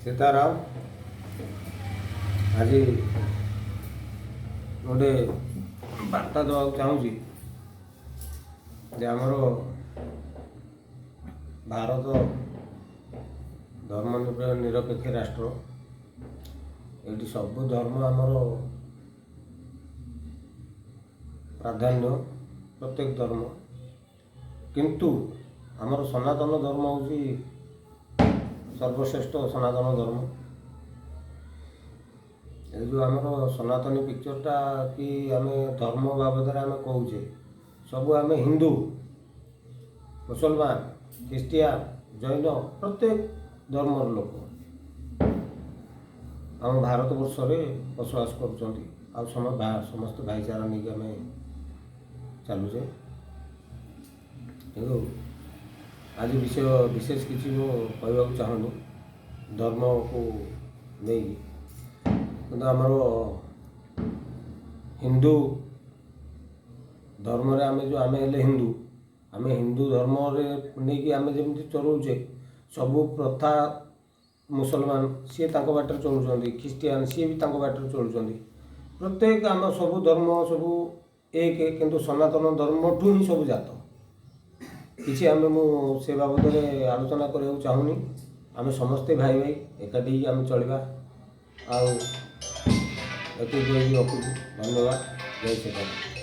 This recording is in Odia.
ସୀତାରାମ। ଆଜି ଗୋଟେ ବାର୍ତ୍ତା ଦେବାକୁ ଚାହୁଁଛି ଯେ ଆମର ଭାରତ ଧର୍ମ ନିରପେକ୍ଷ ରାଷ୍ଟ୍ର। ଏଇଠି ସବୁ ଧର୍ମ ଆମର ପ୍ରାଧାନ୍ୟ, ପ୍ରତ୍ୟେକ ଧର୍ମ। କିନ୍ତୁ ଆମର ସନାତନ ଧର୍ମ ହେଉଛି ସର୍ବଶ୍ରେଷ୍ଠ ସନାତନ ଧର୍ମ। ଏ ଯେଉଁ ଆମର ସନାତନୀ ପିକ୍ଚରଟା କି ଆମେ ଧର୍ମ ବାବଦରେ ଆମେ କହୁଛେ, ସବୁ ଆମେ ହିନ୍ଦୁ, ମୁସଲମାନ, ଖ୍ରୀଷ୍ଟିଆନ, ଜୈନ, ପ୍ରତ୍ୟେକ ଧର୍ମର ଲୋକ ଆମ ଭାରତବର୍ଷରେ ବସବାସ କରୁଛନ୍ତି। ଆଉ ସମସ୍ତେ ଭାଇଚାରା ନେଇକି ଆମେ ଚାଲୁଛେ। କିନ୍ତୁ ଆଜି ବିଷୟ ବିଶେଷ କିଛି ମୁଁ କହିବାକୁ ଚାହୁଁନି ଧର୍ମକୁ ନେଇକି। କିନ୍ତୁ ଆମର ହିନ୍ଦୁ ଧର୍ମରେ ଆମେ ଯେଉଁ ଆମେ ହେଲେ ହିନ୍ଦୁ, ଆମେ ହିନ୍ଦୁ ଧର୍ମରେ ନେଇକି ଆମେ ଯେମିତି ଚଳୁଛେ, ସବୁ ପ୍ରଥା, ମୁସଲମାନ ସିଏ ତାଙ୍କ ବାଟରେ ଚଳୁଛନ୍ତି, ଖ୍ରୀଷ୍ଟିଆନ ସିଏ ବି ତାଙ୍କ ବାଟରେ ଚଳୁଛନ୍ତି। ପ୍ରତ୍ୟେକ ଆମ ସବୁ ଧର୍ମ ସବୁ ଏକ, କିନ୍ତୁ ସନାତନ ଧର୍ମଠୁ ହିଁ ସବୁ ଜାତ। କିଛି ଆମେ ମୁଁ ସେ ବାବଦରେ ଆଲୋଚନା କରିବାକୁ ଚାହୁଁନି। ଆମେ ସମସ୍ତେ ଭାଇ ଭାଇ ଏକାଠି ହେଇକି ଆମେ ଚଳିବା। ଆଉ ଏତିକି କହିକି ରଖୁଛି। ଧନ୍ୟବାଦ। ଜୟ ସୀତାରାମ।